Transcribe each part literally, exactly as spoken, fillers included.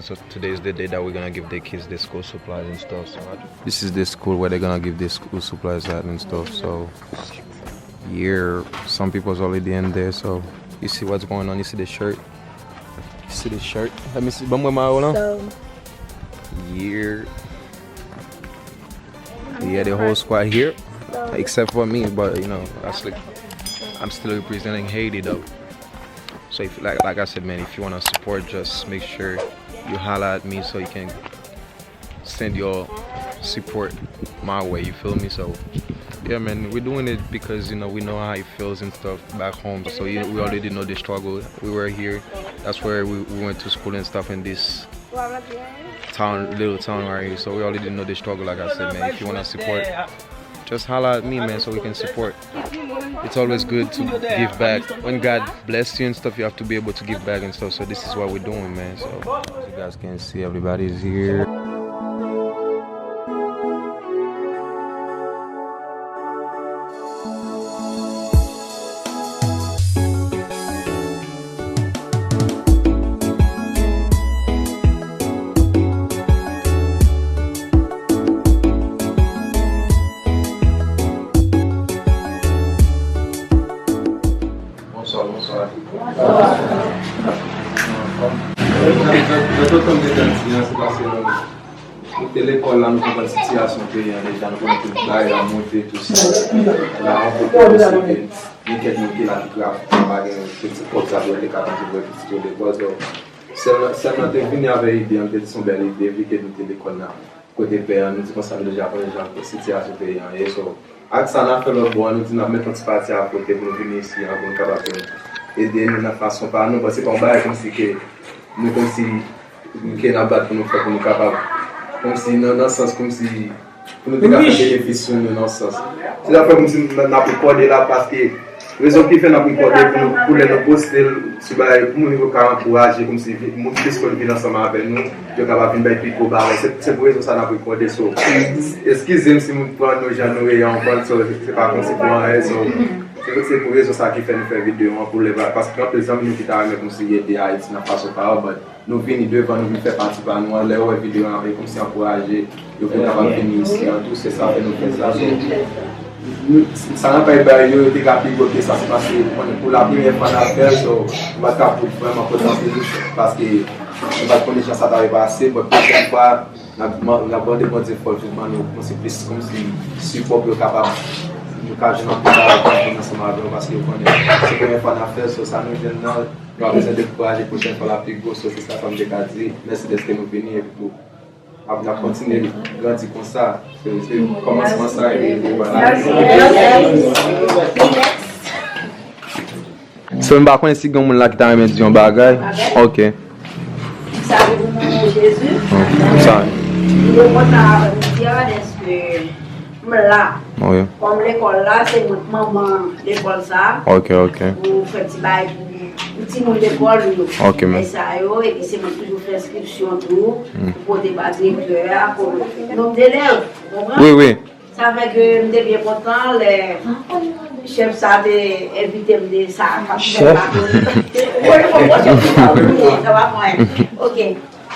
So today is the day that we're gonna give the kids the school supplies and stuff. So I, this is the school where they're gonna give the school supplies at and stuff. So yeah, some people's already in there. So you see what's going on. You see the shirt. You see the shirt. Let me see. Ban mwen mayo lan. So yeah. Yeah, the whole squad here, except for me, but you know, that's like, I'm still representing Haiti though. So if, like, like I said, man, if you wanna support, just make sure you holler at me so you can send your support my way. You feel me? So yeah, man, we're doing it because you know we know how it feels and stuff back home. So you, we already know the struggle. We were here. That's where we, we went to school and stuff. And this town, little town right here. So we already know the struggle, like I said, man. If you wanna support, just holler at me, man, so we can support. It's always good to give back. When God bless you and stuff, you have to be able to give back and stuff. So this is what we're doing, man. So as you guys can see, everybody's here. Bonswa, bonswa. Bonswa. Anfòm? Wi, nan, nan, nan tout tan m te fè ti an, se paske nou, nou te lekòl la, nou konprann sitiyasyon peyi an deja, nou konn tout bagay la monte, tou sa. La, yon kote nou se ke gen kèk moun ki la ki travay, pa gen pitit kòb sa pou yo te ka mete pou pitit yo lekòl. So, sè m nan, sè m nan te vini avèk ide an, m te di se yon bèl ide, vi ke nou te lekòl nan kote pè an, nou di konsa nou deja konnen jan sitiyasyon peyi an ye. So, ak sa n ap fè lòt bò an, nou di n ap met yon ti pati akote pou nou vini isi an, pou nou kapab ede nou nan fason pa nou. Bon, se pa yon bagay kòmsi ke nou kòmsi ke n ap bat pou nou fè, pou nou kapab, kòmsi nan, nan sans, kòmsi pou nou te ka fè benefis sou nou nan sans. Se sa fè kòmsi n, n ap rekòde la, paske rezon ki fè n ap rekòde pou nou, pou lè nou poste l sou bagay, pou moun yo ka ankouraje, kòmsi vi-, moun plis moun vin ansanm avè nou, yo kapab vin bay pi gwo bagay. Se, se pou rezon sa n ap rekòde. So, eskize m si m pran nou jan nou ye an, konprann, so, se pa kòmsi pou anyen, so, se, se pou rezon sa ki fè nou fè videyo an, pou lè, paske gen anpil zanmi nou ki ta renmen kòmsi ede Ayiti nan fason pa yo, but nou vini devan, nou vin fè pati pa nou an. Lè yo wè videyo an, e kòmsi ankouraje yo pou yo kapab vini isi an tou, se sa fè nou fè sa. So, nou, sa n ap bay yo, yo te ka pi gwo ke sa, se paske, ou konnen, pou la premyè fwa n ap fè l, so, nou pa t ka pran vrèman potansyèl, paske nou pa t konnen jan sa ta pase, but pwochèn fwa, n ap, n ap mande Bondye fò l vin ban nou, kòmsi plis, kòmsi sipò pou yo kapab, nou ka jwenn anpil bagay pou nou ansanm avè yo, paske yo konnen, se premyè fwa n ap fè l, so, sa nou jwenn nan, nou pa bezwen dekouraje, pwochèn fwa l ap pi gwo, so, se sa fò m te ka di. Mèsi dèske nou vini, epi tou, ap, n ap kontinye grandi konsa. Se, se kòmansman sa, e, e vwala. So, m pa konnen si gen moun la ki ta renmen di yon bagay. Ok. Salut, au nom de Jésus. Sa. Mwen kontan avè nou, dèske m la. Wi. Kòm lekòl la, se mwen k manman lekòl sa. Ok, ok. Pou fè ti bagay pou, pou timoun lekòl yo. Ok, men. Sa yo, epi se mwen k toujou fè enskripsyon tou, pou pote ba direktè a, pou nonm delèv, ou konprann? Wi, wi. Sa fè ke m te byen kontan lè chèf sa te envite m de sa k ap fèt la. Ou konprann chèf sa, wi, sa va fè. Ok.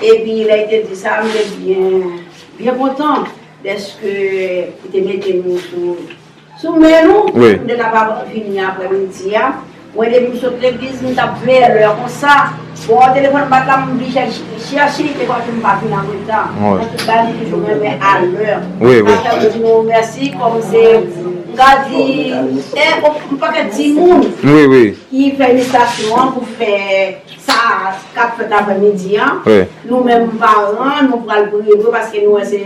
Epi lè l te di sa, m te byen, byen kontan dèske li te mete nou sou, sou men nou. Wi. M te kapab vini aprèmidi a. Mwen, depi m sot legliz, m t ap veye lè konsa. Bon, telefòn bat la, m oblije chèche, te konnen m pa vin an reta. Wi. Nan tout bagay, m toujou renmen alè. Wi, wi. Sa fè m di nou mèsi, kòm se, m ka di, e, yon pakèt timoun, wi, wi, ki fè inisiyasyon an pou fè sa k ap fèt aprèmidi an. Wi. Nou menm paran, nou pral priye pou yo paske nou wè se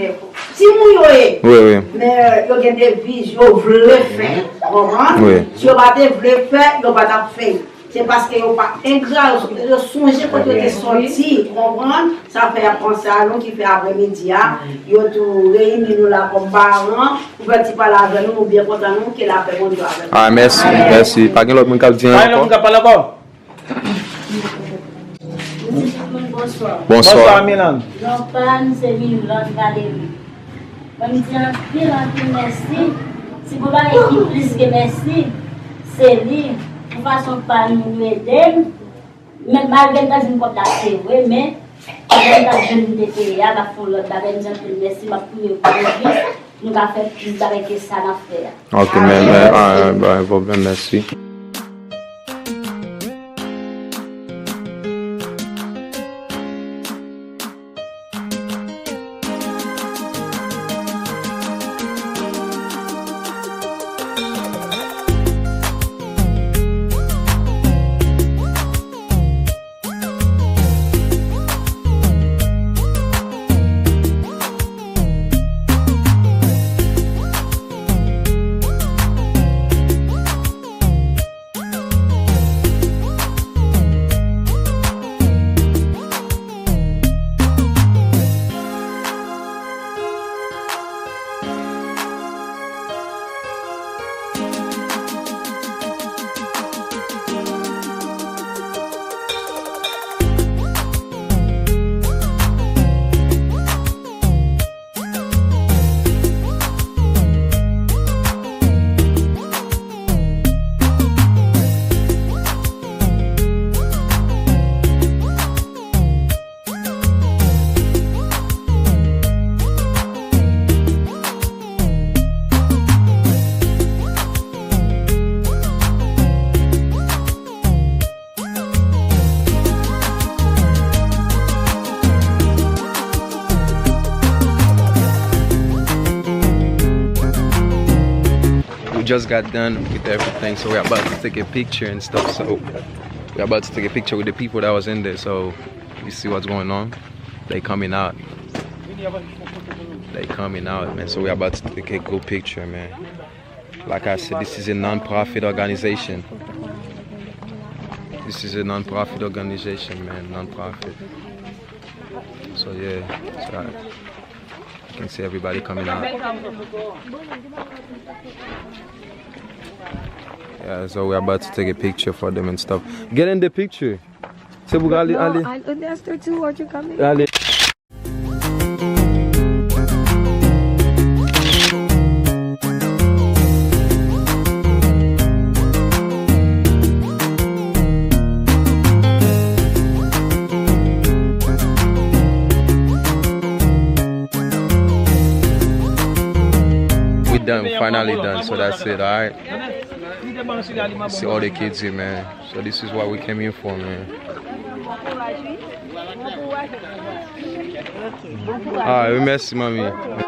timoun yo ye. Wi, wi. Men yo gen deviz yo vle fè, ou konprann? Wi. Si yo pa te vle fè, yo pa t ap fè. Se paske yo pa engra, yo, yo sonje kote yo te sòti, ou konprann? Sa fè y ap panse a nou, ki fè aprèmidi a, yo tou reyini nou la kòm paran, pou fè ti pale avè nou, nou byen kontan nou, ke lapè Bondye avè nou. Ah, mèsi, mèsi. Pa gen lòt moun k ap di anyen ankò? Pa gen lòt moun k ap pale ankò? M di tout moun bonswa. Bonswa. Bonswa, Milan. Non pa m se Milan Valery. Mwen m di anpil, anpil mèsi. Si gon bagay ki plis ke mèsi, se li. Pou fason pa nou, nou ede m. Men malgre m ta di m kòb la se vre, men Mwen ta jwenn m te peye a, m ap fè yon lòt bagay, m di anpil mèsi, m ap priye pou nou jis nou ka fè plis bagay ke sa n ap fè a. Ok, men, men, ah, pa gen pwoblèm, mèsi. We just got done with everything, so we're about to take a picture and stuff. So we're about to take a picture with the people that was in there. So you see what's going on? They coming out. They coming out, man. So we're about to take a good picture, man. Like I said, this is a non-profit organization. This is a non-profit organization, man. Non-profit. So yeah, so I, you can see everybody coming out. Yeah, so we're about to take a picture for them and stuff. Get in the picture. Se pou ale, ale. No, I, Esther too, what you coming? Ale. We done, finally done, so that's it, alright? See all the kids here, man. So this is what we came here for, man. Alright, mèsi, manmi.